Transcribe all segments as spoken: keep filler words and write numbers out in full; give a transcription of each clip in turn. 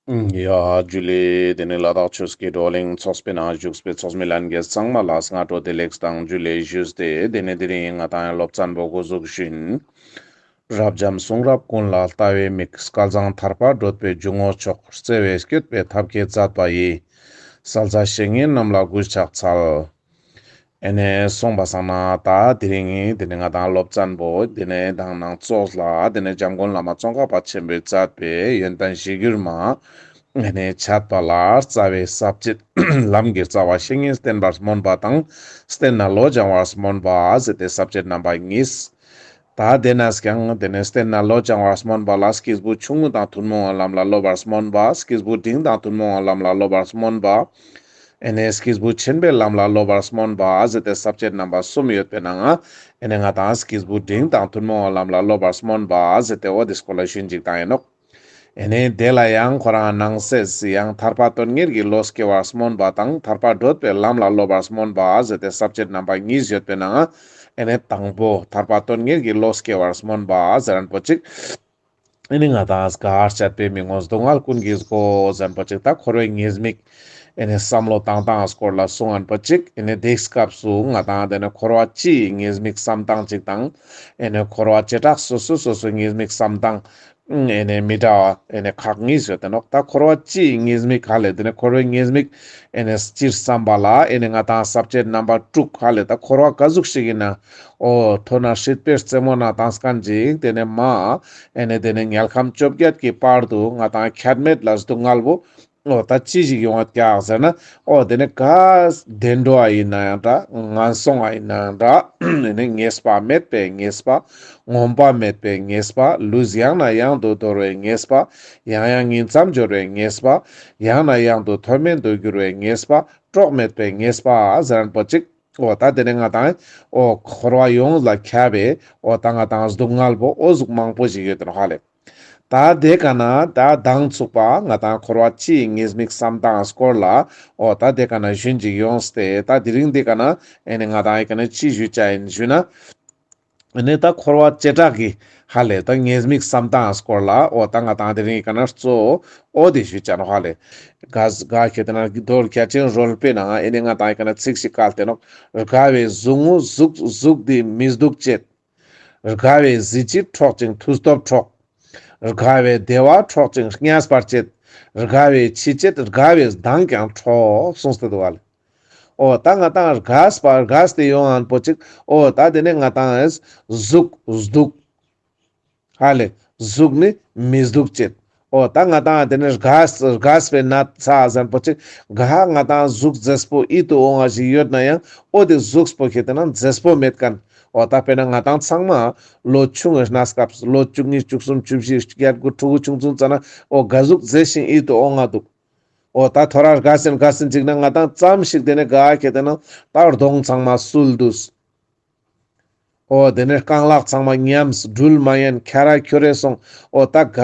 ཡ་ཇུ་ལེ། དེ་ནས་ལ་དྭགས་ཆོས་ཀྱི་བགྲོ་གླེང་ཚོགས་པའི་ནང་བཞུགས་པའི་ཚོགས་མི་ལྷན་རྒྱས་ཚང་མ་ལ་སྔ་དྲོ་བདེ་ལེགས་དང་ཇུ་ལེ་ཞུས་ཏེ། དེ་ནས་དེ་རིང་ང་ཏང་སློབ་ཚན་པོ་འགོ་འཛུགས་ཤིན། རབ་འབྱམས་གསུང་རབ་ཀུན་ལ་ལྟ་བའི་མིག། སྐལ་བཟང་ཐར་པ་བགྲོད་པའི་འཇུག་ངོགས་མཆོག། བརྩེ་བས་བསྐྱོད་པའི་ཐབས་མཁས་མཛད་པ་ཡི། གསལ་མཛད་བཤེས་གཉེན་རྣམས་ལ་གུས་ཕྱག་འཚལ། ཨེ་ནེ་སོང་པ་སང་ན་ད་དེ་རིང་དེ་ནས་ང་ཏང་སློབ་ཚན་པོ་དེ་ནས་དང་ནང་ཚོགས་ལ་དེ་ནས་འཇམ་མགོན་བླ་མ་ཙོང་ཁ་པ་ཆེན་པོས་མཛད་པའི་ཡོན་ཏན་གཞིར་གྱུར་མ། ཨེ་ནེ་འཆད་པ་ལ་རྩ་བའི་ས་བཅད་ལམ་གྱི་རྩ་བ་བཤེས་གཉེན་བསྟེན་པར་སྨོན་པ་དང་བསྟེན་ནས་བློ་སྦྱང་བར་སྨོན་པ་ཟེར་ཏེ་ས་བཅད་རྣམ་པ་གཉིས། ད་དེ་ནས་ཀྱང་དེ་ནས་བསྟེན་ནས་བློ་སྦྱང་བར་སྨོན་པ་ལ་སྐྱེས་བུ་ཆུང་ངུ་དང་ཐུན་མོང་བའི་ལམ་ལ་སློབ་པར་སྨོན་པ། སྐྱེས་བུ་འབྲིང་དང་ཐུན་མོང་བའི་ལམ་ལ་སློབ་པར་སྨོན་པ། ཨེ་ནེ་སྐྱེས་བུ་ཆེན་པོའི་ལམ་ལ་སློབ་པར་སྨོན་པ་ཟེར་ཏེ་ས་བཅད་རྣམ་པ་གསུམ་ཡོད་པའི་ནང་ང་ཨེ་ནེ་ང་ཏང་སྐྱེས་བུ་འབྲིང་དང་ཐུན་མོང་བའི་ལམ་ལ་སློབ་པར་སྨོན་པ་ཟེར་ཏེ་འོ་དེ་སྐོར་ལ་ཞུན་ཅིག་བཏང་ཡིན་ནོག། ཨེ་ནེ་དེ་ལ་ཡང་ཁོ་རང་ནང་གསེས་ཡང་ཐར་པ་དོན་གཉེར་གྱི་བློ་སྐྱེ་བར་སྨོན་པ་དང་ཐར་པ་བགྲོད་པའི་ལམ་ལ་སློབ་པར་སྨོན་པ་ཟེར་ཏེ་ས་བཅད་རྣམ་པ་གཉིས་ཡོད་པའི་ནང་ང་ཨེ་ནེ་དང་པོ་ཐར་པ་དོན་གཉེར་གྱི་བློ་སྐྱེ་བར་སྨོན་པ་ཟེར་མཁན་པོ་ཅིག། ཨེ་ནེ་ང་ཏང་ག་སྤྱད་པའི་མི་མངོན་སྡུག་བསྔལ་ཀུན་གྱི་སྒོ་ཟེར་མཁན་པོ་ཅིག། ད་འཁོར་བའི་ཉེས་དམིགས་ཨེ་ནེ་བསམ་བློ་བཏང་སྟངས་སྐོར་ལ་གསུང་མཁན་པོ་ཅིག། ཨེ་ནེ་དེའི་སྐབས་སུ་ང་ཏང་དེ་ནས་འཁོར་བ་སྤྱིའི་ཉེས་དམིགས་བསམ་སྟངས་ཅིག་དང་། ཨེ་ནེ་འཁོར་བ་བྱེ་བྲག་སོ་སོ་སོ་སོའི་ཉེས་དམིགས་བསམ་སྟངས་ཨེ་ནེ་མི་འདྲ་བ་ཨེ་ནེ་ཁག་གཉིས་ཡོད་དེ་ནོག། ད་འཁོར་བ་སྤྱིའི་ཉེས་དམིགས་ཧ་ལེ་དེ་ནས་འཁོར་བའི་ཉེས་དམིགས་ཨེ་ནེ་སྤྱིར་བསམ་པ་ལ་ཨེ་ནེ་ང་ཏང་ས་བཅད་རྣམ་པ་དྲུག་ཧ་ལེ། ད་འཁོར་བ་ག་ཟུག་ཞིག་ཡིན་ན་འོ་མཐོ་ན་སྲིད་པའི་རྩེ་མོ་ན་ཏང་སྐན་ཅིག། དེ་ནས་མ་ཨེ་ནེ་དེ་ནས་དམྱལ་ཁམས་བཅོ་བརྒྱད་ཀྱི་བར་དུ་ང་ཏང་ཁྱད་མེད་ལ་སྡུག་བསྔལ་བོ་འོ་ད་ཅི་ཞིག་ཡོང་བ་ཀྱག་ཟེར་ན། འོ་དེ་ནས་ག་བདེ་འགྲོ་བ་ཡིན་ན་ཡང་འདྲ། ངན་སོང་བ་ཡིན་ན་ཡང་འདྲ། ཨེ་ནེ་ངེས་པ་མེད་པའི་ཉེས་པ། ངོམས་པ་མེད་པའི་ཉེས་པ། ལུས་ཡང་ནས་ཡང་དུ་འདོར་བའི་ཉེས་པ། ཡང་ཡང་ཉིང་མཚམས་སྦྱོར་བའི་ཉེས་པ། ཡང་ནས་ཡང་དུ་མཐོ་དམན་དུ་འགྱུར་བའི་ཉེས་པ། གྲོགས་མེད་པའི་ཉེས་པ་ཟེར་མཁན་པོ་ཅིག། འོ་ད་དེ་ནས་ང་ཏང་འོ་འཁོར་བ་ཡོངས་ལ་ཁྱབ་པའི་འོ་ད་ང་ཏང་སྡུག་བསྔལ་བོ་འོ་ཟུག་མང་པོ་ཞིག་ཡོད་དེ་ནོག་ཧ་ལེ། ད་དེ་ཀ་ན་ད་མདང་ཚུགས་པ་ང་ཏང་འཁོར་བ་སྤྱིའི་ཉེས་དམིགས་བསམ་སྟངས་སྐོར་ལ་འོ་ད་དེ་ཀ་ན་ཞུན་ཅིག་ཡོངས་ཏེ། ད་དེ་རིང་དེ་ཀ་ན་ཨེ་ནེ་ང་ཏང་ཨེ་ཀ་ན་ཅི་ཞུ་ཅ་ཡིན་ཞུ་ན། ཨེ་ནེ་ད་འཁོར་བ་བྱེ་བྲག་གི་ཧ་ལེ་ད་ཉེས་དམིགས་བསམ་སྟངས་སྐོར་ལ་འོ་ད་ང་ཏང་དེ་རིང་ཨེ་ཀ་ན་གཙོ་འོ་དེ་ཞུ་ཅ་ནོག་ཧ་ལེ། ག་ག་ཁེ་ཏེ་ན་མདོ་རྒྱ་ཆེན་རོལ་པའི་ནང་ཨེ་ནེ་ང་ཏང་ཨེ་ཀ་ན་ཚིག་ཞིག་བཀལ་ཏེ་ནོག། དགའ་བའི་གཟུགས་ངོ་གཟུགས་གཟུགས་འདི་མི་སྡུག་བྱེད། དགའ་བའི་གཟི་བརྗིད་འཕྲོག་ཅིང་མཐུ་སྟོབས་འཕྲོག། དགའ་བའི་བདེ་བ་འཕྲོག་ཅིང་བརྙས་པར་བྱེད། དགའ་བའི་ཕྱི་བྱེད་དགའ་བའི་མདངས་ཀྱང་འཕྲོག་གསུངས་ཏེ་འདུག་ག་ལེ། འོ་ད་ང་ཏང་དགའ་བ་དགའ་སྟེ་ཡོང་མཁན་པོ་ཅིག། འོ་ད་དེ་ནས་ང་ཏང་གཟུགས་སྡུག་ཧ་ལེ། གཟུགས་ནི་མི་སྡུག་བྱེད། འོ་ད་ང་ཏང་དེ་ནས་དགའ་དགའ་བའི་ན་ཚ་ཟེར་མཁན་པོ་ཅིག། ག་ང་ཏང་གཟུགས་མཛེས་པོ་ཡིད་དུ་འོང་བ་ཞིག་ཡོད་ན་ཡང་འོ་དེ་གཟུགས་པོ་ཁེ་ཏེ་ན་མཛེས་པོ་མེད་མཁན། འོ་ད་དཔེར་ན་ང་ཏང་ཚང་མ་ལོ་ཆུང་ངུའི་གནས་སྐབས་ལོ་བཅུ་གཉིས་བཅུ་གསུམ་བཅུ་བཞི་བརྒྱད་དགུ་ཕྲུ་གུ་ཆུང་ཆུང་ཙ་ན་འོ་ག་ཟུག་མཛེས་ཤིང་ཡིད་དུ་འོང་ང་འདུག། འོ་ད་ཐོ་རས་དགའ་སེན་དགའ་སེན་ཅིག་ན་ང་ཏང་ཙམ་ཞིག་དེ་ནས་ག་ཁེ་ཏེ་ན་ད་གདོང་ཚང་མ་སུལ་འདུག། འོ་དེ་ནས་རྐང་ལག་ཚང་མ་ཉམས་སུ་འགྲུལ་མ་ཉན་ཁྱ་ར་ཁྱོ་རེ་སོང་། འོ་ད་ག་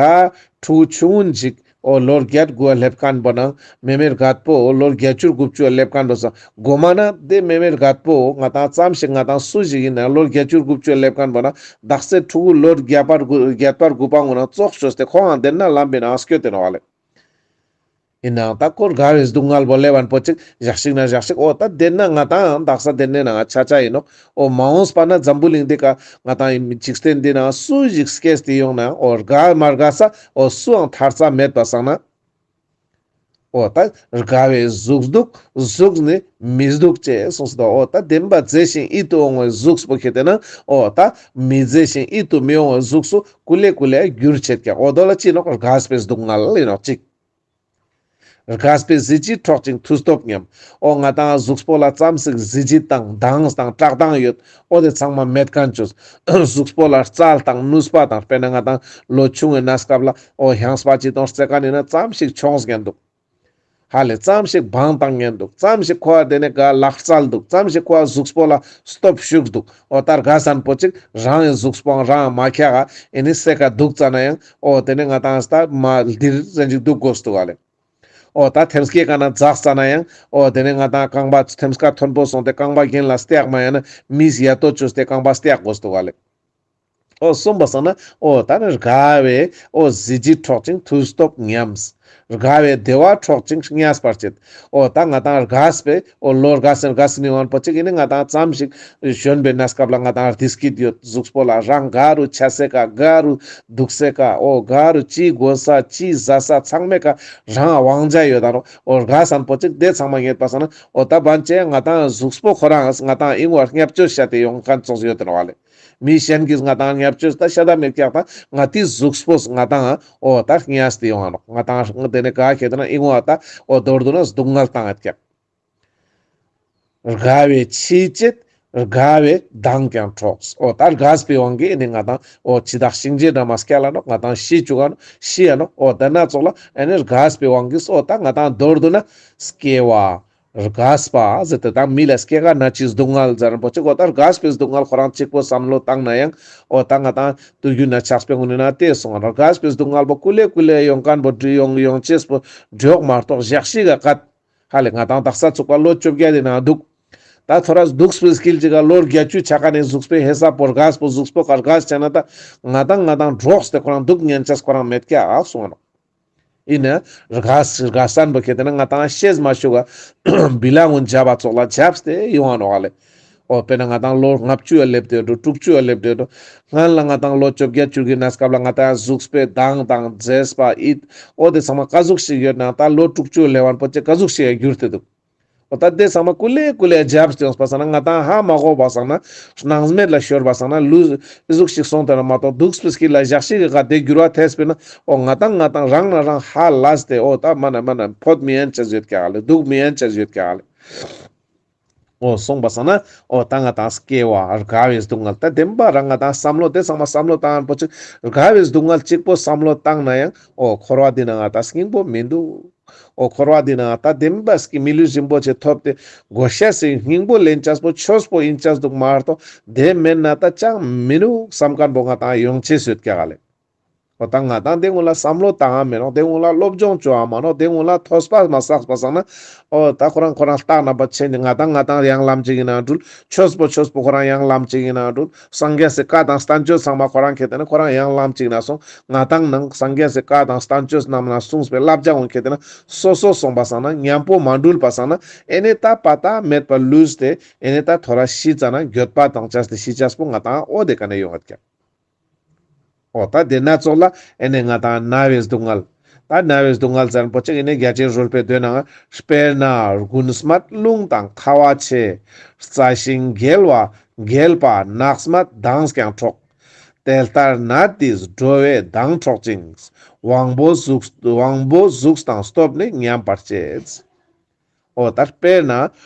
ཕྲུ་གུ་ཆུང་ངུན་ཅིག་འོ་ལོ་བརྒྱད་དགུ་བ་སླེབས་མཁན་པོ་ན་མེ་མེ་རྒད་པོ་འོ་ལོ་བརྒྱད་ཅུ་དགུ་བཅུ་བ་སླེབས་མཁན་པོ་སང་གོ་མ་ན་དེ་མེ་མེ་རྒད་པོ་ང་ཏང་ཙམ་ཞིག་ང་ཏང་སུ་ཞིག་ཡིན་ན་ལོ་བརྒྱད་ཅུ་དགུ་བཅུ་བ་སླེབས་མཁན་པོ་ན་དག་ས་ཕྲུ་གུ་ལོ་བརྒྱད་པར་དགུ་བརྒྱད་པར་དགུ་པ་ངུ་ན་ཙོགས་ཅོས་ཏེ་ཁོང་ང་དེ་ན་ལམ་པའི་ནང་སྐྱོད་དེ་ནོག་ལེ། ཡིན་ནའང་ད་ཁོ་དགའ་བའི་སྡུག་བསྔལ་བོ་སླེབས་མཁན་པོ་ཅིག་ཞག་ཞིག་ན་ཞག་ཞིག་འོ་ད་དེ་ན་ང་ཏང་དག་ས་དེ་ནས་ན་ང་ཆ་ཆ་ཡིན་ནོག། འོ་མ་འོངས་པ་ན་འཛམ་བུ་གླིང་འདི་ཀ་ང་ཏང་འཇིག་རྟེན་འདི་ན་སུ་ཞིག་སྐྱེས་ཏེ་ཡོང་ན་འོ་དགའ་མ་དགའ་ས་འོ་སུའང་ཐར་ས་མེད་པ་སང་ན། འོ་ད་དགའ་བའི་གཟུགས་སྡུག་གཟུགས་ནི་མི་སྡུག་ཅེས་གསུངས་སོ། འོ་ད་བདེན་པ་མཛེས་ཤིང་ཡིད་དུ་འོང་བའི་གཟུགས་པོ་ཁེ་ཏེ་ན་འོ་ད་མི་མཛེས་ཤིང་ཡིད་དུ་མི་འོང་བའི་གཟུགས་སུ་ཀུ་ལེ་ཀུ་ལེ་འགྱུར་བྱེད་ཀྱང་འོ་དོ་ལ་ཅི་ནོག་དགའ་བའི་སྡུག་བསྔལ་ཡིན་ནོག་ཅིག། དགའ་བའི་གཟི་བརྗིད་འཕྲོག་ཅིང་མཐུ་སྟོབས་ཉམས། འོ་ང་ཏང་གཟུགས་པོ་ལ་ཙམ་ཞིག་གཟི་བརྗིད་དང་མདངས་དང་བཀྲག་མདངས་ཡོད། འོ་དེ་ཚང་མ་མེད་མཁན་ཅོས། གཟུགས་པོ་ལ་རྩལ་དང་ནུས་པ་དང་དཔེར་ན་ང་ཏང་ལོ་ཆུང་བའི་གནས་སྐབས་ལ་འོ་ཧང་སྤ་ཅི་དང་རྩེ་མཁན་ཡིན་ན་ཙམ་ཞིག་མཆོངས་ཉན་འདུག། ཧ་ལེ་ཙམ་ཞིག་བང་བཏང་ཉན་འདུག། ཙམ་ཞིག་ཁོ་ཨ་དེ་ནས་ག་ལག་རྩལ་འདུག། ཙམ་ཞིག་ཁོ་ཨ་གཟུགས་པོ་ལ་སྟོབས་ཤུགས་འདུག། འོ་ད་དགའ་མཁན་པོ་ཅིག་རང་གི་གཟུགས་པོ་རང་མ་ཁྱག་ག་ཨེ་ནི་སེ་ཀ་འདུག་ཙ་ན་ཡང་འོ་དེ་ནས་ང་ཏང་ད་མ་ལྡིར་ཟེན་ཅིག་འདུག་དགོས་འདུག་ག་ལེ། འོ་ད་ཐེམ་སྐས་ཀ་ན་འཛེགས་ཙ་ན་ཡང་འོ་དེ་ནས་ང་ཏང་རྐང་པ་ཐེམ་སྐས་མཐོན་པོ་སོང་སྟེ་རྐང་པ་གྱེན་ལ་སྟེགས་མ་ཡང་ན་མིས་ཡ་ཏོ་བཅོས་ཏེ་རྐང་པ་སྟེགས་དགོས་འདུག་ག་ལེ། འོ་གསུངས་པ་སང་ན་འོ་ད་ནི་དགའ་བའི་འོ་གཟི་བརྗིད་འཕྲོག་ཅིང་མཐུ་སྟོབས་ཉམས། དགའ་བའི་བདེ་བ་འཕྲོག་ཅིང་བརྙས་པར་བྱེད། འོ་ད་ང་ཏང་དགའ་སྤེ་འོ་ལོ་དགའ་སེ་དགའ་སེ་ནི་ཡོང་པོ་ཅིག་ཨིན་ན་ང་ཏང་ཙམ་ཞིག་གཞོན་པའི་གནས་སྐབས་ལ་ང་ཏང་བདེ་སྐྱིད་ཡོད། གཟུགས་པོ་ལ་རང་དགའ་རུ་ཆ་སེ་ཀ་དགའ་རུ་འདུག་སེ་ཀ་འོ་དགའ་རུ་ཅི་དགོས་ས་ཅི་ཟ་ས་ཚང་མེ་ཀ་རང་དབང་ཆ་ཡོད་ད་ནོག། འོ་དགའ་སན་པོ་ཅིག་དེ་ཚང་མ་ངེས་པ་སང་ན་འོ་ད་བན་ཅེ་ང་ཏང་གཟུགས་པོ་ཁོ་རང་ང་ཏང་ཨིན་བར་བརྙས་བཅོས་བྱ་སྟེ་ཡོང་མཁན་ཙོགས་ཡོད་དེ་ནོག་ལེ། མི་གཞན་གྱིས་ང་ཏང་བརྙས་བཅོས་ད་ཤ་ད་མེད་ཀྱག་ད་ང་ཏིའི་གཟུགས་པོས་ང་ཏང་འོ་ད་བརྙས་ཏེ་ཡོང་ང་ནོག། ང་ཏང་དེ་ནས་ག་ཁེ་ཏེ་ན་ཨིན་བ་ད་འོ་མདོར་བསྡུ་ན་སྡུག་བསྔལ་བཏང་ཡོད་ཀྱག། དགའ་བའི་ཕྱིའི་བྱེད། དགའ་བའི་མདངས་ཀྱང་འཕྲོག། འོ་ད་དགའ་སྤེ་དབང་གིས་ཨེ་ནི་ང་ཏང་འོ་ཕྱི་དག་གཤིན་རྗེ་འདྲ་མ་སྐྱ་ལ་ནོག། ང་ཏང་ཤི་བཅུག་ག་ནོག། ཤི་ཡ་ནོག། འོ་དེ་ན་ཙོགས་ལ་ཨེ་ནི་དགའ་སྤེ་དབང་གིས་འོ་ད་ང་ཏང་མདོར་བསྡུ་ན་སྐྱེ་བ། དགའ་སྤ་ཟེར་ཏེ་ད་མི་ལ་སྐྱེ་རྒ་ན་འཆིའི་སྡུག་བསྔལ་ཟེར་པོ་ཅིག་འོ་ད་དགའ་སྤེ་སྡུག་བསྔལ་ཁོ་རང་གཅིག་པོ་བསམ་བློ་བཏང་ན་ཡང་འོ་ད་ང་ཏང་དུས་རྒྱུན་ན་ཆགས་པའི་ངོ་ནས་ན་དེ་སོང་ང་ནོག། དགའ་སྤེ་སྡུག་བསྔལ་པོ་ཀུ་ལེ་ཀུ་ལེ་ཡོང་མཁན་པོ་འདྲི་ཡོང་ཡོང་ཅེས་པོ་འདྲི་ཡོག་མ་གཏོགས་ཞག་ཤིག་ག་ཀ་ཧ་ལེ་ང་ཏང་དག་ས་ཚུགས་པ་ལོ་བཅོ་བརྒྱད་དེ་ན་འདུག། ད་ཐོ་རས་འདུག་སྤེ་སྐྱིལ་ཅིག་ག་ལོ་བརྒྱད་ཅུ་ཆ་ཀ་ནས་གཟུགས་པོའི་ཧེ་ས་པོ་དགའ་སྤོ་གཟུགས་པོ་ག་དགའ་ཆ་ན་ད་ང་ཏང་ང་ཏང་འགྲོགས་ཏེ་ཁོ་རང་འདུག་ཉན་ཅེས་ཁོ་རང་མེད་ཀྱག་གསུངས་ནོག། ཨིན་ན་དགའ་དགའ་སན་པོ་ཁེ་ཏེ་ན་ང་ཏང་ཤེས་མ་ཤུག་ག་བི་ལ་ངུན་བྱ་བ་ཙོགས་ལ་བྱབས་ཏེ་ཡོང་ང་ནོག་ལེ། འོ་དཔེར་ན་ང་ཏང་ལོ་ལྔ་བཅུ་ཡ་སླེབས་ཏེ་འགྲོ་དྲུག་ཅུ་ཡ་སླེབས་ཏེ་འགྲོ། སྔན་ལ་ང་ཏང་ལོ་བཅོ་བརྒྱད་བཅུ་གི་གནས་སྐབས་ལ་ང་ཏང་གཟུགས་པོའི་མདངས་དང་མཛེས་པ་ཡིད་འོ་དེ་ཚང་མ་ཀ་ཟུག་ཞིག་ཡོད་ན་ད་ལོ་དྲུག་ཅུ་སླེབས་པོ་ཅིག་ཀ་ཟུག་ཞིག་ཡ་འགྱུར་ཏེ་འདུག། འོ་ད་དེ་ཚང་མ་ཀུ་ལེ་ཀུ་ལེ་བྱབས་ཏེ་ཡོང་པ་སང་ན་ང་ཏང་ཧ་མ་གོ་བ་སང་ན་སྣང་མེད་ལ་ཤོར་བ་སང་ན་ལུས་ཨི་ཟུག་ཞིག་སོང་དེ་ན་མ་གཏོགས་འདུག་སྤེ་སྐྱིལ་ལ་ཞག་ཤིག་གི་ཀ་དེ་འགྱུར་བ་ཐེབས་པས་ན་འོ་ང་ཏང་ང་ཏང་རང་ན་རང་ཧ་ལས་ཏེ་འོ་ད་མ་ན་མ་ན་ཕོད་མི་ཡན་ཅེས་ཡོད་ཀྱག་ལེ། འདུག་མི་ཡན་ཅེས་ཡོད་ཀྱག་ལེ། འོ་སོང་པ་སང་ན་འོ་ད་ང་ཏང་སྐྱེ་བ་དགའ་བའི་སྡུག་བསྔལ་ད་བདེན་པ་རང་ང་ཏང་བསམ་བློ་དེ་ཚང་མ་བསམ་བློ་བཏང་པོ་ཅིག་དགའ་བའི་སྡུག་བསྔལ་གཅིག་པོ་བསམ་བློ་བཏང་ན་ཡང་འོ་འཁོར་བ་འདི་ན་ང་ཏང་སྙིང་པོ་མི་འདུག། འོ་འཁོར་བ་འདི་ན་ང་ཏང་བདེན་པ་སྐྱེ་མི་ལུས་རིན་པོ་ཆེ་ཐོབ་སྟེ་དགོས་ཤེས་སི་སྙིང་པོ་ལེན་ཅེས་པོ་ཆོས་པོ་ཡིན་ཅེས་འདུག་མ་གཏོགས་དེ་མེད་ན་ད་ཅང་མི་ནུག་བསམ་མཁན་པོ་ང་ཏང་ཡོང་ཅེས་ཡོད་ཀྱག་ལེ། འོ་ད་ང་ཏང་དེ་ངུན་ལ་བསམ་བློ་བཏང་ང་མེད་ནོག། དེ་ངུན་ལ་སློབ་སྦྱོང་བཅོ་ང་མ་ནོག། དེ་ངུན་ལ་ཐོས་པ་མ་བསགས་པ་སང་ན་འོ་ད་ཁོ་རང་ཁོ་རང་ལྟ་ན་པ་ཆེན་ཏེ་ང་ཏང་ང་ཏང་ཡང་ལམ་ཅིག་ཡིན་ན་འགྲུལ། ཆོས་པོ་ཆོས་པོ་ཁོ་རང་ཡང་ལམ་ཅིག་ཡིན་ན་འགྲུལ། སངས་རྒྱས་སི་བཀའ་དང་བསྟན་བཅོས་ཚང་མ་ཁོ་རང་ཁེ་ཏེ་ན་ཁོ་རང་ཡང་ལམ་ཅིག་ན་སོང་། ང་ཏང་ནང་སངས་རྒྱས་སི་བཀའ་དང་བསྟན་བཅོས་རྣམས་ན་གསུངས་པའི་བསླབ་བྱ་ངུན་ཁེ་ཏེ་ན་སོ་སོ་སོང་པ་སང་ན་མཉམ་པོ་མ་འགྲུལ་པ་སང་ན་ཨེ་ནེ་ད་པ་ད་མེད་པ་ལུས་ཏེ་ཨེ་ནེ་ད་ཐོ་རས་ཤི་ཙ་ན་འགྱོད་པ་དང་བཅས་ཏེ་ཤི་ཅེས་པོ་ང་ཏང་འོ་དེ་ཀ་ནས་ཡོང་ངད་ཀྱག། འོ་ད་དེ་ན་ཙོགས་ལ་ཨེ་ནེ་ང་ཏང་ན་བའི་སྡུག་བསྔལ། ད་ན་བའི་སྡུག་བསྔལ་ཟེར་པོ་ཅིག་ཨེ་ནེ་རྒྱ་ཆེར་རོལ་པའི་མདོའི་ནང་དཔེར་ན་རྒུན་སྨད་རླུང་དང་ཁ་བ་ཆེ། རྩྭ་ཤིང་འགེལ་བ་འགེལ་པ་ནགས་སྨད་མདངས་ཀྱང་འཕྲོག། དེ་ལྟར་ནད་འདིས་འགྲོ་བའི་མདངས་འཕྲོག་ཅིང་། དབང་པོ་གཟུགས་དབང་པོ་གཟུགས་དང་སྟོབས་ནི་ཉམས་པར་བྱེད། འོ་ད་དཔེར་ན་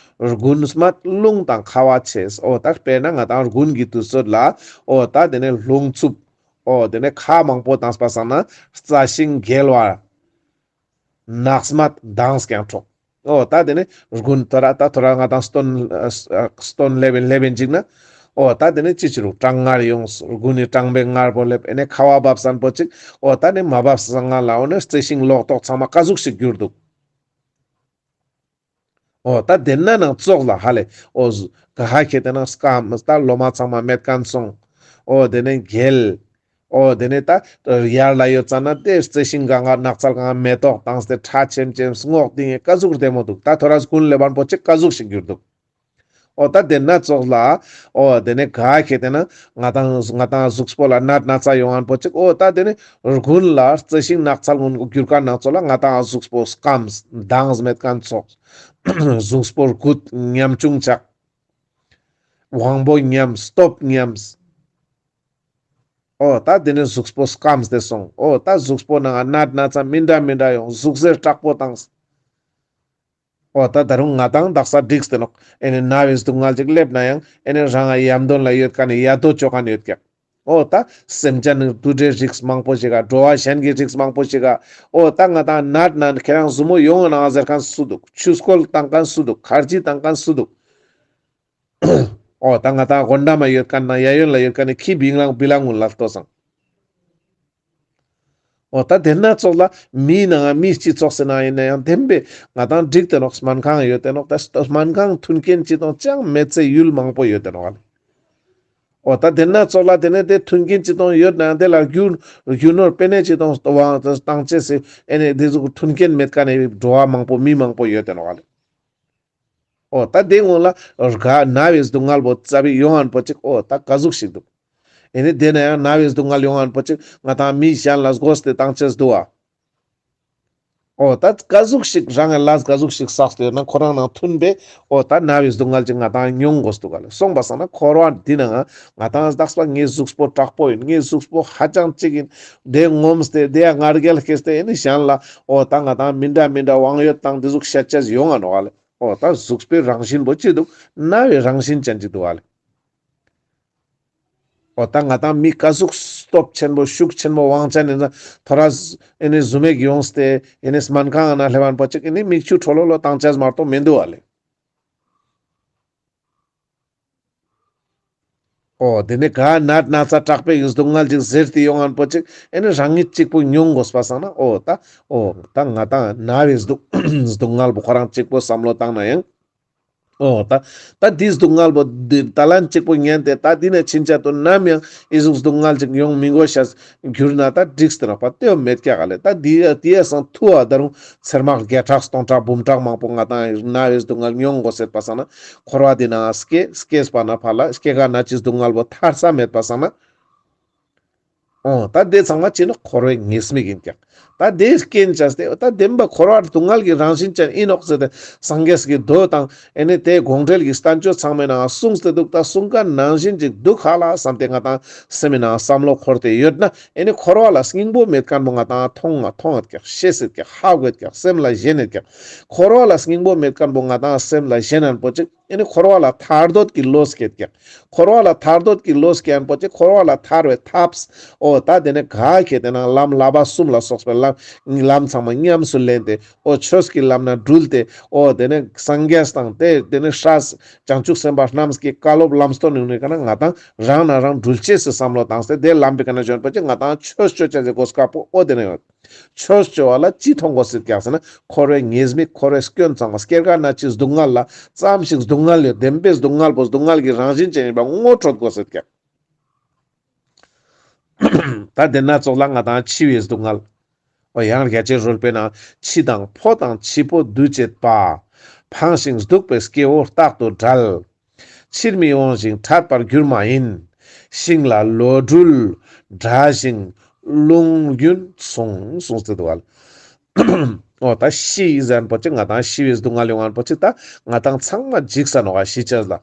རྒུན་སྨད་རླུང་དང་ཁ་བ་ཆེ། འོ་ད་དཔེར་ན་ང་ཏང་རྒུན་གྱི་དུས་ཚོད་ལ་འོ་ད་དེ་ནས་རླུང་འཚུབ། འོ་དེ་ནས་ཁ་མང་པོ་བཏངས་པ་སང་ན་རྩྭ་ཤིང་འགེལ་བ། ནགས་སྨད་མདངས་ཀྱང་འཕྲོག། འོ་ད་དེ་ནས་རྒུན་ཐོ་རས་ད་ཐོ་རས་ང་ཏང་སྟོན་སྟོན་སླེབས་ཡིན་སླེབས་ཡིན་ཅིག་ན། འོ་ད་དེ་ནས་ཅི་ཅི་རུ་གྲང་ངར་ཡོང་། རྒུན་ནི་གྲང་བའི་ངར་པོ་སླེབས། ཨེ་ནེ་ཁ་བ་བབས་སན་པོ་ཅིག། འོ་ད་ནི་མ་བབས་སང་ང་ལ་འོ་ནས་རྩི་ཤིང་ལོ་ཏོག་ཚང་མ་ཀ་ཟུག་ཞིག་གྱུར་འདུག། འོ་ད་དེ་ན་ནང་ཙོགས་ལ་ཧ་ལེ་འོ་ག་ཧ་ཁེ་ཏེ་ན་སྐམ་ད་ལོ་མ་ཚང་མ་མེད་མཁན་སོང་། འོ་དེ་ནས་འགེལ། འོ་དེ་ནས་ད་ཡར་ལ་ཡོད་ཙ་ན་དེ་རྩི་ཤིང་གང་ག་ནགས་ཚལ་གང་ག་མེ་ཏོག་བཏངས་ཏེ་ཁྲ་ཆེམ་ཆེམ་སྔོག་ཏེ་ཀ་ཟུག་བདེ་མོ་འདུག། ད་ཐོ་རས་རྒུན་སླེབས་པོ་ཅིག་ཀ་ཟུག་ཞིག་གྱུར་འདུག། འོ་ད་དེ་ན་ཙོགས་ལ་འོ་དེ་ནས་ག་ཁེ་ཏེ་ན་ང་ཏང་ང་ཏང་གཟུགས་པོ་ལ་ནད་ན་ཚ་ཡོང་ངན་པོ་ཅིག། འོ་ད་དེ་ནས་རྒུན་ལ་རྩི་ཤིང་ནགས་ཚལ་ངུན་གྱུར་མཁན་ནང་ཙོགས་ལ་ང་ཏང་གཟུགས་པོ་སྐམས་མདངས་མེད་མཁན་ཙོགས། གཟུགས་པོ་རྒུད་ཉམ་ཆུང་ཆགས། དབང་པོ་ཉམས། སྟོབས་ཉམས། འོ་ད་དེ་ནས་གཟུགས་པོ་སྐམས་ཏེ་སོང་། འོ་ད་གཟུགས་པོ་ནང་ནད་ན་ཚ་མི་འདྲ་མི་འདྲ་ཡོང་། ཟུག་གཟེར་དྲག་པོ་བཏངས། འོ་ད་ད་རུང་ང་ཏང་དག་ས་འགྲིགས་ཏེ་ནོག། ཨེ་ནེ་ན་བའི་སྡུག་བསྔལ་ཅིག་སླེབས་ན་ཡང་ཨེ་ནེ་རང་ང་ཡམ་དོན་ལ་ཡོད་མཁན་ནི་ཡ་དོ་ཅོ་མཁན་ཡོད་ཀྱག། འོ་ད་སེམས་ཅན་ནི་དུད་འགྲོའི་རིགས་མང་པོ་ཞིག་ག། འགྲོ་བ་གཞན་གྱི་རིགས་མང་པོ་ཞིག་ག། འོ་ད་ང་ཏང་ནད་ན་ཁྱེད་རང་ཟུར་མོ་ཡོང་ང་ན་ཟེར་མཁན་སུ་འདུག། ཆུ་སྐོལ་བཏང་མཁན་སུ་འདུག། ཁར་ཇི་བཏང་མཁན་སུ་འདུག། འོ་ད་ང་ཏང་དགོན་འདྲ་མ་ཡོད་མཁན་ན་གཡས་གཡོན་ལ་ཡོད་མཁན་ནི་ཁྱི་བིང་ལང་བི་ལང་ངུན་ལ་ལྟོས་སང་། འོ་ད་དེ་ན་ཙོགས་ལ་མིའི་ནང་ང་མི་སྤྱི་ཚོགས་སི་ནང་ཡིན་ན་ཡང་བདེན་པའི་ང་ཏང་འགྲིག་སྟེ་ནོག། སྨན་ཁང་ཡོད་དེ་ནོག། ད་སྨན་ཁང་མཐུན་རྐྱེན་ཅི་དང་ཅང་མེད་ཚེ་ཡུལ་མང་པོ་ཡོད་དེ་ནོག་ཨ་ལེ། འོ་ད་དེ་ན་ཙོགས་ལ་དེ་ནས་དེ་མཐུན་རྐྱེན་ཅི་དང་ཡོད་ན་དེ་ལ་རྒྱུ་རྒྱུ་ནོར་པེ་ནེ་ཅི་དང་བང་བཏང་ཅེས་སི་ཨེ་ནས་དེ་ཟུག་མཐུན་རྐྱེན་མེད་མཁན་ནི་འགྲོ་བ་མང་པོ་མི་མང་པོ་ཡོད་དེ་ནོག་ལེ། འོ་ད་དེ་སྔོན་ལ་ག་ན་བའི་སྡུག་བསྔལ་པོ་ཙ་པིག་ཡོང་ངན་པོ་ཅིག་འོ་ད་ག་ཟུག་ཞིག་འདུག་ཨེ་ནི་དེ་ན་ཡང་ན་བའི་སྡུག་བསྔལ་ཡོང་ངན་པོ་ཅིག་ང་དང་མི་གཞན་ལ་བགོས་ཏེ་བཏང་ཅེས་འདུག་བ། འོ་ད་ག་ཟུག་ཞིག་རང་གི་ལས་ག་ཟུག་ཞིག་བསགས་ཏེ་ཡོད་ན་ཁོ་རང་ནང་མཐུན་པའི་འོ་ད་ན་བའི་སྡུག་བསྔལ་ཅིག་ང་དང་མྱོང་དགོས་འདུག་ག་ལེ། སོང་པ་སང་ན་འཁོར་བ་འདི་ནང་ང་དང་བདག་པ་ངའི་གཟུགས་པོ་དྲག་པོ་ཡིན། ངའི་གཟུགས་པོ་ཧ་ཅང་ཅིག་ཡིན། དེ་ངོམས་ཏེ་དེ་ཡང་ང་རྒྱལ་སྐྱེས་ཏེ་ཨེ་ནི་གཞན་ལ་འོ་ད་ང་དང་མི་འདྲ་མི་འདྲ་དབང་ཡོད་དང་དེ་ཟུག་བཤད་ཅེས་ཡོང་ང་ནོག་ག་ལེ། འོ་ད་གཟུགས་པོའི་རང་བཞིན་པོ་ཅི་འདུག་ན་བའི་རང་བཞིན་ཅན་ཅིག་འདུག་ག་ལེ། འོ་ད་ང་དང་མི་ག་ཟུག་སྟོབས་ཆེན་པོ་ཤུགས་ཆེན་པོ་དབང་ཅན་ཡིན་ན་ཐོ་རས་ཨེ་ནི་ཟུ་མེག་ཡོངས་ཏེ་ཨེ་ནི་སྨན་ཁང་ན་སླེབས་པ་པོ་ཅིག་ཨེ་ནི་མིག་ཆུ་ཁྲོ་ལོ་ལོ་བཏང་ཅེས་མ་གཏོགས་མི་འདུག་ག་ལེ། འོ་དེ་ནི་ག་ནད་ན་ཚ་དྲག་པོའི་སྡུག་བསྔལ་ཅིག་ཟེར་ཏེ་ཡོང་ངན་པོ་ཅིག་ཨེ་ནི་རང་ཉིད་གཅིག་པོ་མྱོང་དགོས་པ་སང་ན་འོ་ད་འོ་ད་ང་དང་ན་བའི་སྡུག་སྡུག་བསྔལ་པོ་ཁོ་རང་གཅིག་པོ་བསམ་བློ་བཏང་ན་ཡང་། འོ་ད་ད་འདི་སྡུག་བསྔལ་པོ་འདི་ད་ལན་གཅིག་པོ་ཉན་ཏེ་ད་འདི་ནས་ཕྱིན་ཆད་དུ་ནམ་ཡང་ཨི་ཟུག་སྡུག་བསྔལ་ཅིག་ཡོང་མི་དགོས་ཤེས་གྱུར་ན་ད་འགྲིག་སྟེ་ནོག་པ་དེའོ་མེད་ཀྱག་ག་ལེ། ད་འདི་འདི་ཡ་སང་ཐུ་བ་ད་རུང་ཚེར་མ་བརྒྱ་ཕྲག་སྟོང་ཕྲག་འབུམ་ཕྲག་མང་པོ་ང་དང་ན་བའི་སྡུག་བསྔལ་མྱོང་དགོས་ཟེར་པ་སང་ན་འཁོར་བ་འདི་ནང་སྐྱེ་སྐྱེས་པ་ན་ཕར་ལ་སྐྱེ་རྒ་ན་འཆིའི་སྡུག་བསྔལ་པོ་ཐར་ས་མེད་པ་སང་ན། འོ་ད་དེ་ཚང་མ་ཅི་ནོག་འཁོར་བའི་ཉེས་དམིགས་ཡིན་ཀྱག་ད་དེ་རྐྱེན་བྱས་ཏེ་ད་བདེན་པ་འཁོར་བ་སྡུག་བསྔལ་གྱི་རང་བཞིན་ཅན་ཡིན་ནོག་ཟེར་ཏེ་སངས་རྒྱས་ཀྱི་མདོ་དང་ཨེ་ནི་དེ་དགོངས་འགྲེལ་གྱི་བསྟན་བཅོས་ཚང་མའི་ནང་གསུངས་ཏེ་འདུག་ད་གསུང་མཁན་ནང་བཞིན་ཅིག་འདུག་ག་ལེ་བསམ་སྟེ་ང་དང་སེམས་ནང་བསམ་བློ་འཁོར་ཏེ་ཡོད་ན་ཨེ་ནི་འཁོར་བ་ལ་སྙིང་པོ་མེད་མཁན་པོ་ང་དང་མཐོང་ང་མཐོང་ཡོད་ཀྱག་ཤེས་ཡོད་ཀྱག་ཧ་གོ་ཡོད་ཀྱག་སེམས་ལ་ཞེན་ཡོད་ཀྱག་འཁོར་བ་ལ་སྙིང་པོ་མེད་མཁན་པོ་ང་དང་སེམས་ལ་ཞེན་ཡོད་པོ་ཅིག་ཨེ་ནི་འཁོར་བ་ལ་ཐར་འདོད་ཀྱི་བློ་སྐྱེད་ཀྱག་འཁོར་བ་ལ་ཐར་འདོད་ཀྱི་བློ་སྐྱེད་པོ་ཅིག་འཁོར་བ་ལ་ཐར་བའི་ཐབས། འོ་ད་དེ་ནས་ག་ཁེ་དེ་ན་ལམ་བསླབ་པ་གསུམ་ལ་སོགས་པའི་ལམ་ལམ་ཚང་མ་ཉམས་སུ་ལེན་ཏེ། འོ་ཆོས་ཀྱི་ལམ་ན་དྲུལ་ཏེ། འོ་དེ་ནས་སངས་རྒྱས་དང་དེ་དེ་ནས་སྲས་བྱང་ཆུབ་སེམས་དཔའ་རྣམས་ཀྱི་བཀའ་སློབ་ལམ་སྟོན་ཡོང་ནས་ག་ན་ང་དང་རང་ན་རང་དྲུལ་ཅེས་སི་བསམ་བློ་བཏང་སྟེ་དེ་ལམ་པའི་ཀ་ན་བྱོན་པོ་ཅིག་ང་དང་ཆོས་ཆོས་ཅན་གྱི་གོ་སྐབས་པོ་འོ་དེ་ནས་ཡོད། ཆོས་ཅོ་བ་ལ་ཅི་མཐོང་དགོས་ཟེར་ཀྱག་ཟེར་ན། འཁོར་བའི་ཉེས་དམིགས་འཁོར་བའི་སྐྱོན་ཚང་མ་སྐྱེ་རྒ་ན་འཆིའི་སྡུག་བསྔལ་ལ་ཙམ་ཞིག་སྡུག་བསྔལ་ཡོད་བདེན་པའི་སྡུག་བསྔལ་པོ་སྡུག་བསྔལ་གྱི་རང་བཞིན་ཅན་ཡིན་པ་ངོ་འཕྲོད་དགོས་ཟེར་ཀྱག་ད་དེ་ན་ཙོགས་ལ་ང་དང་འཆི་བའི་སྡུག་བསྔལ། འོ་ཡང་རྒྱ་ཆེར་རོལ་པའི་ནང་འཆི་དང་འཕོ་དང་འཆི་འཕོ་འདུ་བྱེད་པ། འཕངས་ཤིང་གདུག་པའི་སྐྱེ་བོ་རྟག་ཏུ་བྲལ། ཕྱིར་མི་འོང་ཞིང་ཕྲད་པར་འགྱུར་མ་ཡིན། ཤིང་ལ་ལོ་དྲུལ་བྲལ་ཞིང་རླུང་རྒྱུན་མཚུངས་གསུངས་ཏེ་འདུག་ག་ལེ། འོ་ད་ཤི་ཟེར་མཁན་པོ་ཅིག་ང་དང་ཤི་བའི་སྡུག་བསྔལ་ཡོང་མཁན་པོ་ཅིག་ད་ང་དང་ཚང་མ་འཇིགས་ས་ནོག་ག་ཤི་ཅེས་ལ།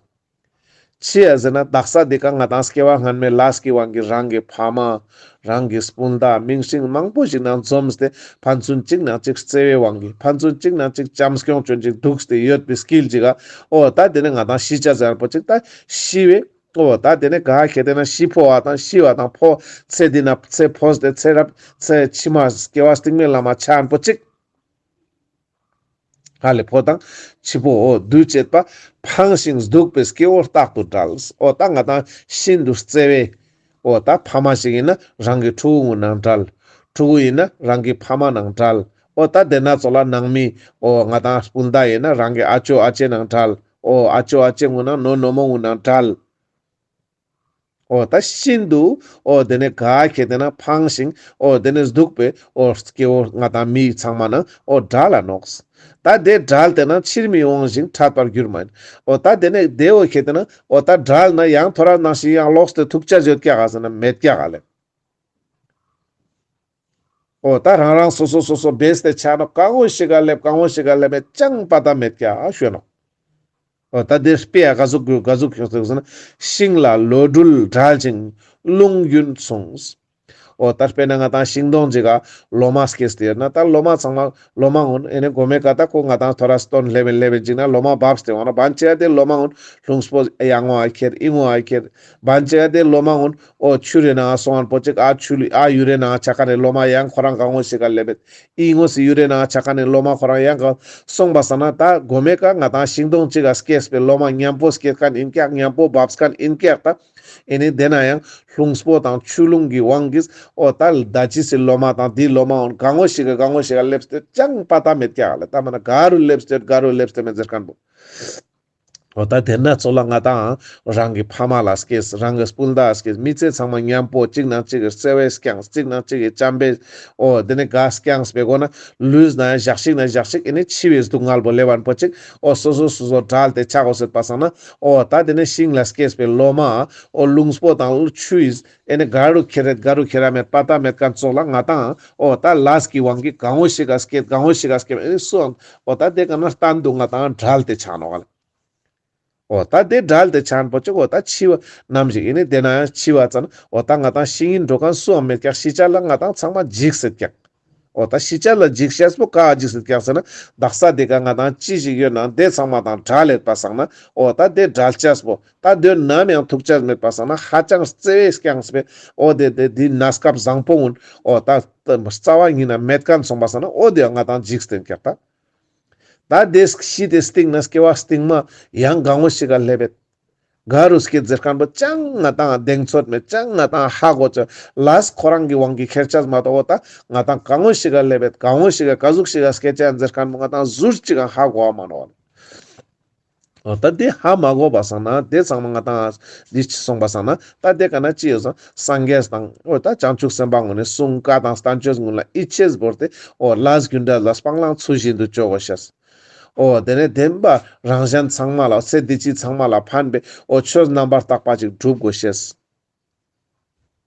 ཅི་ཡ་ཟེར་ན་དག་ས་འདི་ཀ་ང་དང་སྐྱེ་བ་སྔན་མའི་ལས་ཀྱི་དབང་གིས་རང་གི་ཕ་མ། རང་གི་སྤུན་ཟླ་མིང་སྲིང་མང་པོ་ཞིག་ནང་འཛོམས་ཏེ་ཕན་ཚུན་གཅིག་ནང་གཅིག་བརྩེ་བའི་དབང་གིས་ཕན་ཚུན་གཅིག་ནང་གཅིག་བྱམས་སྐྱོང་ཅན་ཅིག་འདུག་སྟེ་ཡོད་པའི་དཀྱིལ་ཅིག་ག་འོ་ད་དེ་ནས་ང་དང་ཤི་ཅེས་ཟེར་མཁན་པོ་ཅིག་ད་ཤི་བའི་འོ་ད་དེ་ནས་ག་ཁེ་དེ་ན་ཤི་འཕོ་བ་དང་ཤི་བ་དང་འཕོ་ཚེ་འདི་ན་ཚེ་འཕོས་ཏེ་ཚེ་རབས་ཚེ་ཕྱི་མ་སྐྱེ་བ་སྟིང་མའི་ལམ་མ་ཆ་མཁན་པོ་ཅིག་ཧ་ལེ་འཕོ་དང་འཆི་འཕོ་འོ་འདུ་བྱེད་པ། འཕངས་ཤིང་གདུག་པའི་སྐྱེ་བོ་རྟག་ཏུ་བྲལ། འོ་ད་ང་དང་ཤིན་ཏུ་བརྩེ་བའི། འོ་ད་ཕ་མ་ཞིག་ཡིན་ན་རང་གི་ཕྲུ་གུ་ངུ་ནང་བྲལ། ཕྲུ་གུ་ཡིན་ན་རང་གི་ཕ་མ་ནང་བྲལ། འོ་ད་དེ་ན་ཙོགས་ལ་ནང་མི་འོ་ང་དང་སྤུན་ཟླ་ཡིན་ན་རང་གི་ཨ་ཅོ་ཨ་ཅེ་ནང་བྲལ། འོ་ཨ་ཅོ་ཨ་ཅེ་ངུ་ན་ནོ་ནོ་མོ་ངུ་ནང་བྲལ། འོ་ད་ཤིན་ཏུ་འོ་དེ་ནས་ག་ཁེ་དེ་ན་འཕངས་ཤིང་འོ་དེ་ནས་གདུག་པའི་འོ་སྐྱེ་བོ་ང་དང་མི་ཚང་མ་ན་འོ་བྲལ་ལ་ནོག་ད་དེ་བྲལ་ཏེ་ན་ཕྱིར་མི་འོང་ཞིང་ཕྲད་པར་འགྱུར་མ་ཡིན། འོ་ད་དེ་ནས་དེ་འོ་ཁེ་དེ་ན་འོ་ད་བྲལ་ན་ཡང་ཐོ་རས་ནང་བཞིན་ཡང་ལོག་སྟེ་ཐུག་ཅེས་ཡོད་ཀྱག་ག་ཟེར་ན་མེད་ཀྱག་ག་ལེ། འོ་ད་རང་རང་སོ་སོ་སོ་སོ་བེས་ཏེ་ཆ་ནོག་གང་བོ་ཞིག་ག་སླེབས་གང་བོ་ཞིག་ག་སླེབས་མེད་ཅང་པ་ད་མེད་ཀྱག་ཞུ་ནོག་འོ་ད་དེ་དཔེ་ཡ་ག་ཟུག་གི་ག་ཟུག་ཞིག་ཟེར་ན། ཤིང་ལ་ལོ་དྲུལ་བྲལ་ཞིང་རླུང་རྒྱུན་མཚུངས། འོ་ད་དཔེར་ན་ང་དང་ཤིང་སྡོང་ཅིག་ག་ལོ་མ་སྐྱེས་ཏེ་ཡོད་ན་ད་ལོ་མ་ཚང་མ་ལོ་མ་གུན་ཨེ་ནི་གོ་མའི་ཀ་ད་ཁོ་ང་དང་ཐོ་རས་སྟོན་སླེབས་ཨིན་སླེབས་ཨིན་ཅིག་ན་ལོ་མ་བབས་ཏེ་འོང་ན་བན་ཅིག་ག་དེ་ལོ་མ་གུན་ལྷུང་སྤོ་ཡ་ངོ་ཨ་ཁྱེར་ཨི་ངོ་ཨ་ཁྱེར། བན་ཅིག་ག་དེ་ལོ་མ་གུན་འོ་ཆུ་རེ་ནང་སོང་ཨན་པོ་ཅིག་ཨ་ཆུ་ལི་ཨ་ཡུ་རེ་ནང་ཆ་ཁན་ནི་ལོ་མ་ཡང་ཁོ་རང་གང་བོ་ཞིག་ག་སླེབས་ཨིན། ཨི་ངོས་སི་ཡུ་རེ་ནང་ཆ་ཁན་ནི་ལོ་མ་ཁོ་རང་ཡང་ག་སོང་པ་སང་ན་ད་གོ་མའི་ཀ་ང་དང་ཤིང་སྡོང་ཅིག་ག་སྐྱེས་པའི་ལོ་མ་ཉམ་པོ་སྐྱེས་ཁན་ཨིན་ཀྱག་ཉམ་པོ་བབས་ཁན་ཨིན་ཀྱག་ད་ཨེ་ནི་དེ་ན་ཡང་ལྷུང་སྤོ་དང་ཆུ་རླུང་གི་དབང་གིས་འོ་ད་ད་ཅི་སི་ལོ་མ་དང་དེའི་ལོ་མ་འོ་གང་བོ་ཞིག་ག་གང་བོ་ཞིག་ག་སླེབས་ཏེ་ཅང་པ་ད་མེད་ཀྱག་ལེ། ད་མ་ན་ག་རུ་སླེབས་ཏེ་ག་རུ་སླེབས་ཏེ་མེད་ཟེར་ཁན་པོ། འོ་ད་དེ་ན་ཚོ་ལ་ང་དང་རང་གི་ཕ་མ་ལ་སྐྱེས། རང་གི་སྤུན་ཟླ་ལ་སྐྱེས། མི་ཚེ་ཚང་མ་མཉམ་པོ་གཅིག་ནང་གཅིག་གི་བརྩེ་བས་བསྐྱངས། གཅིག་ནང་གཅིག་གི་བྱམས་པས། འོ་དེ་ནས་ག་བསྐྱངས་པའི་སྒོ་ན་ལུས་ན་ཡང་ཞག་ཅིག་ན་ཞག་ཅིག་ཨེ་ནི་འཆི་བའི་སྡུག་བསྔལ་པོ་སླེབ་བ་པོ་ཅིག་འོ་སོ་སོ་སོ་སོ་བྲལ་ཏེ་ཆ་དགོས་ཟེར་པ་སང་ན། འོ་ད་དེ་ནས་ཤིང་ལ་སྐྱེས་པའི་ལོ་མ་འོ་རླུང་པོ་དང་ཆུ་ཡིས། ཨེ་ནི་ག་རུ་ཁྱེར་རེད་ག་རུ་ཁྱེར་ར་མེད་པ་ཏ་མེད་མཁན་ཙོགས་ལ་ང་དང་འོ་ད་ལས་ཀྱི་དབང་གིས་གང་བོ་ཞིག་ག་སྐྱེས་གང་བོ་ཞིག་ག་སྐྱེས་ཨེ་ནི་སུའང་འོ་ད་དེ་ག་ན་གཏན་དུ་ང་དང་བྲལ་ཏེ་ཆ་ནོག་ལ། འོ་ད་དེ་བྲལ་ཏེ་ཆ་ནོག་པོ་ཅིག་འོ་ད་འཆི་བ་ནམ་ཞིག་ཨེ་ནི་དེ་ན་ཡང་འཆི་བ་ཙ་ན་འོ་ད་ང་དང་ཤི་ཡིན་འགྲོ་མཁན་སུའང་མེད་ཀྱག་ཤི་ཆ་ལ་ང་དང་ཚང་མ་འཇིགས་སྲིད་ཀྱག་འོ་ད་ཤི་ཆ་ལ་འཇིགས་ཤེས་པོ་ག་འཇིགས་སྲིད་ཀྱག་ཟེར་ན། དག་ས་དེ་ག་ང་དང་ཅི་ཞིག་ཡོད་ན་དེ་ཚང་མ་དང་བྲལ་ལེད་པ་སང་ན། འོ་ད་དེ་བྲལ་ཆས་པོ་ད་དོན་ནམ་ཡང་ཐུག་ཆས་མེད་པ་སང་ན། ཧ་ཅང་བརྩེ་བས་བསྐྱངས་པའི་འོ་དེ་དེ་དེ་གནས་སྐབས་བཟང་པོ་གུན་འོ་ད་རྩ་བ་ཉིད་ན་མེད་མཁན་སོང་པ་སང་ན། འོ་དེ་ང་དང་འཇིགས་སྟེན་ཀྱག་ད། ད་དེ་ཤི་དེ་སྟིང་ན་སྐྱེ་བ་སྟིང་མ་ཡང་གང་བོ་ཞིག་ག་སླེབས་པས། ག་རུ་སྐྱེ་ཟེར་མཁན་པོ་ཅང་ང་དང་གདེང་ཚོད་མེད། ཅང་ང་དང་ཧ་གོ་ཆ་ལས་ཁོ་རང་གི་དབང་གིས་ཁྱེར་ཆས་མ་གཏོགས། འོ་ད་ང་དང་གང་བོ་ཞིག་ག་སླེབས་པས། གང་བོ་ཞིག་ག་ག་ཟུག་ཞིག་ག་སྐྱེ་ཆ་ཟེར་མཁན་པོ་ང་དང་ཟུར་ཅིག་ག་ཧ་གོ་བ་མ་ནོག་འོ་ད་དེ་ཧ་མ་གོ་བ་སང་ན་དེ་ཚང་མ་ང་དང་འདི་ཅི་སོང་པ་སང་ན། ད་དེ་ག་ན་ཅི་ཡོད་སང་སངས་རྒྱས་དང་འོ་ད་བྱང་ཆུབ་སེམས་དཔའ་གུན་ནི་གསུང་བཀའ་དང་བསྟན་བཅོས་གུན་ལ་ཡིད་ཆེས་བོར་ཏེ། འོ་ལས་རྒྱུ་འབྲས་ལ་སྤང་བླང་ཚུལ་བཞིན་དུ་བཅོ་དགོས་ཤེས། འོ་དེ་ནས་བདེན་པ་རང་གཞན་ཚང་མ་ལ་སེམས་འདི་ཅི་ཚང་མ་ལ་ཕན་པའི་འོ་ཆོས་རྣམ་པར་དག་པ་ཅིག་སྒྲུབ་དགོས་ཤེས།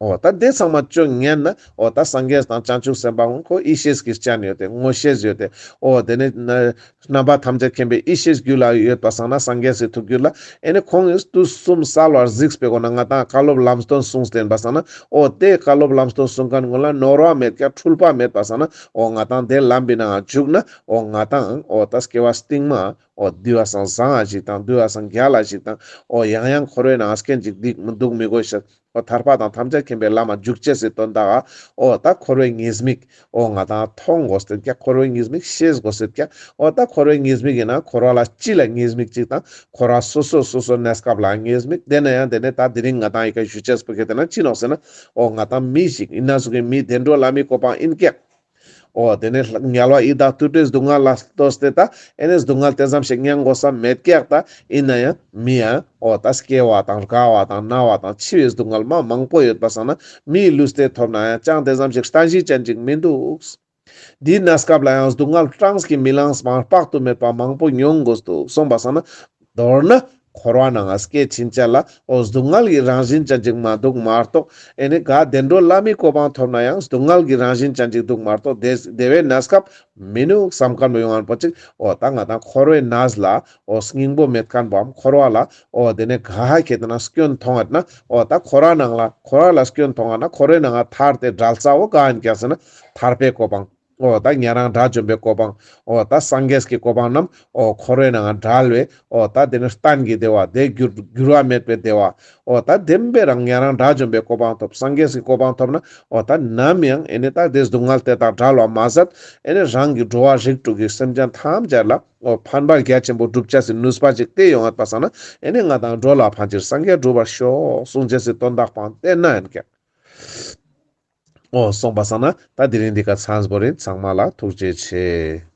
འོ་ད་དེ་ཚང་མ་བཅོ་ཉན་ན་འོ་ད་སངས་རྒྱས་དང་བྱང་ཆུབ་སེམས་དཔའ་གུན་ཁོ་ཡེ་ཤེས་ཀྱི་སྤྱན་ཡོད་དེ། མངོན་ཤེས་ཡོད་དེ། འོ་དེ་ནས་རྣམ་པ་ཐམས་ཅད་མཁྱེན་པའི་ཡེ་ཤེས་རྒྱུད་ལ་ཡོད་པ་སང་ན། སངས་རྒྱས་སི་ཐུགས་རྒྱུད་ལ་ཨེ་ནི་ཁོང་གིས་དུས་གསུམ་གསལ་བར་གཟིགས་པའི་སྒོ་ན་ང་དང་བཀའ་སློབ་ལམ་སྟོན་གསུངས་བསྟན་པ་སང་ན། འོ་དེ་བཀའ་སློབ་ལམ་སྟོན་གསུང་མཁན་གུན་ལ་ནོར་བ་མེད་ཀྱག་འཁྲུལ་པ་མེད་པ་སང་ན། འོ་ང་དང་དེ་ལམ་པའི་ནང་འཇུག་ན། འོ་ང་དང་འོ་ད་སྐྱེ་བ་སྟིང་མ་འོ་འདི་བ་སང་བཟང་ང་ཞིག་དང་འདི་བ་སང་རྒྱལ་ལ་ཞིག་དང་འོ་ཡང་ཡང་འཁོར་བའི་ནང་སྐྱེ་འཇིག་སྡིག་མི་འདུག་མི་དགོས་ཤེས། འོ་ཐར་པ་དང་ཐམས་ཅད་མཁྱེན་པའི་ལམ་མ་འཇུག་ཅེས་སི་དོན་དག་ག་འོ་ད་འཁོར་བའི་ཉེས་དམིགས་འོ་ང་དང་མཐོང་དགོས་སེད་ཀྱག་འཁོར་བའི་ཉེས་དམིགས་ཤེས་དགོས་སེད་ཀྱག་འོ་ད་འཁོར་བའི་ཉེས་དམིགས་ཡིན་ན་འཁོར་བ་ལ་སྤྱི་ལ་ཉེས་དམིགས་ཅིག་དང་། འཁོར་བ་སོ་སོ་སོ་སོ་གནས་སྐབས་ལ་ཉེས་དམིགས། དེ་ན་ཡང་དེ་ནས་ད་དེ་རིང་ང་དང་ཡི་ག་ཞུ་ཅེས་པོ་གལ་ཏེ་ན་ཅི་ནོག་ཟེར་ན། འོ་ང་དང་མི་ཞིག་ཡིན་ན་ཟུག་གི་མི་བདེ་འགྲོ་ལྷ་མིའི་གོ་འཕང་ཡིན་ཀྱག་འོ་དེ་ནས་དམྱལ་བ་ཡི་དྭགས་དུད་འགྲོའི་སྡུག་བསྔལ་ལ་ལྟོས་ཏེ་ད་ཨེ་ནི་སྡུག་བསྔལ་དེ་ཙམ་ཞིག་མྱང་དགོས་ས་མེད་ཀྱག་ད་ཡིན་ན་ཡང་མི་ཡང་འོ་ད་སྐྱེ་བ་དང་རྒ་བ་དང་ན་བ་དང་འཆི་བའི་སྡུག་བསྔལ་མ་མང་པོ་ཡོད་པ་སང་ན། མིའི་ལུས་རྟེན་ཐོབ་ན་ཡང་ཅང་དེ་ཙམ་ཞིག་བརྟན་གཞི་ཅན་ཅིག་མི་འདུག་འདིའི་གནས་སྐབས་ལ་ཡང་སྡུག་བསྔལ་གྲངས་ཀྱིས་མི་ལངས་པ་དཔག་ཏུ་མེད་པ་མང་པོ་མྱོང་དགོས་འདུག་གསུངས་པ་སང་ན། མདོར་ན་འཁོར་བ་ནང་ང་སྐྱེ་ཕྱིན་ཆད་ལ་འོ་སྡུག་བསྔལ་གྱི་རང་བཞིན་ཅན་ཅིག་མ་འདུག་མ་གཏོགས། ཨེ་ནི་ག་བདེ་འགྲོ་ལྷ་མིའི་གོ་འཕང་ཐོབ་ན་ཡང་སྡུག་བསྔལ་གྱི་རང་བཞིན་ཅན་ཅིག་འདུག་མ་གཏོགས། དེ་བདེ་བའི་གནས་སྐབས་མི་འདུག་བསམ་མཁན་པོ་ཡོང་ངན་པོ་ཅིག་འོ་ད་ང་དང་འཁོར་བའི་གནས་ལ་འོ་སྙིང་པོ་མེད་མཁན་པོའམ་འཁོར་བ་ལ་འོ་དེ་ནས་ག་ཧ་ཁེ་ཏེ་ན་སྐྱོན་མཐོང་ངད་ན། འོ་ད་འཁོར་བ་ནང་ལ་འཁོར་བ་ལ་སྐྱོན་མཐོང་ང་ན་འཁོར་བའི་ནང་ང་ཐར་ཏེ་བྲལ་ས་བོ་ག་ཡིན་ཀྱག་ཟེར་ན་ཐར་པའི་གོ་འཕང་། འོ་ད་ཉན་རང་དགྲ་བཅོམ་པའི་གོ་འཕང་། འོ་ད་སངས་རྒྱས་ཀྱི་གོ་འཕང་རྣམས་འོ་འཁོར་བའི་ནང་ང་བྲལ་བའི་འོ་ད་དེ་ནི་གཏན་གྱི་བདེ་བ་དེ་འགྱུར་འགྱུར་བ་མེད་པའི་བདེ་བ། འོ་ད་བདེན་པའི་རང་ཉན་རང་དགྲ་བཅོམ་པའི་གོ་འཕང་ཐོབ། སངས་རྒྱས་ཀྱི་གོ་འཕང་ཐོབ་ན་འོ་ད་ནམ་ཡང་ཨེ་ནི་ད་དེ་སྡུག་བསྔལ་དེ་དང་བྲལ་བ་མ་ཟད། ཨེ་ནི་རང་གི་འགྲོ་བ་རིགས་དྲུག་གི་སེམས་ཅན་ཐམས་ཅད་ལ་འོ་ཕན་པ་རྒྱ་ཆེན་པོ་སྒྲུབ་བྱ་སའི་ནུས་པ་ཅིག་དེ་ཡོང་ངད་པ་སང་ན། ཨེ་ནི་ང་དང་འགྲོ་ལ་ཕན་ཕྱིར་སངས་རྒྱས་འགྲུབ་པར་ཤོག་གསུང་བྱ་སའི་དོན་དག་པོའང་དེ་ན་ཡིན་ཀྱག་འོ་སོང་པ་སང་ན་ད་དེ་རིང་འདི་ག་ཚང་བོ་རིན། ཚང་མ་ལ་ཐུགས་རྗེ་ཆེ།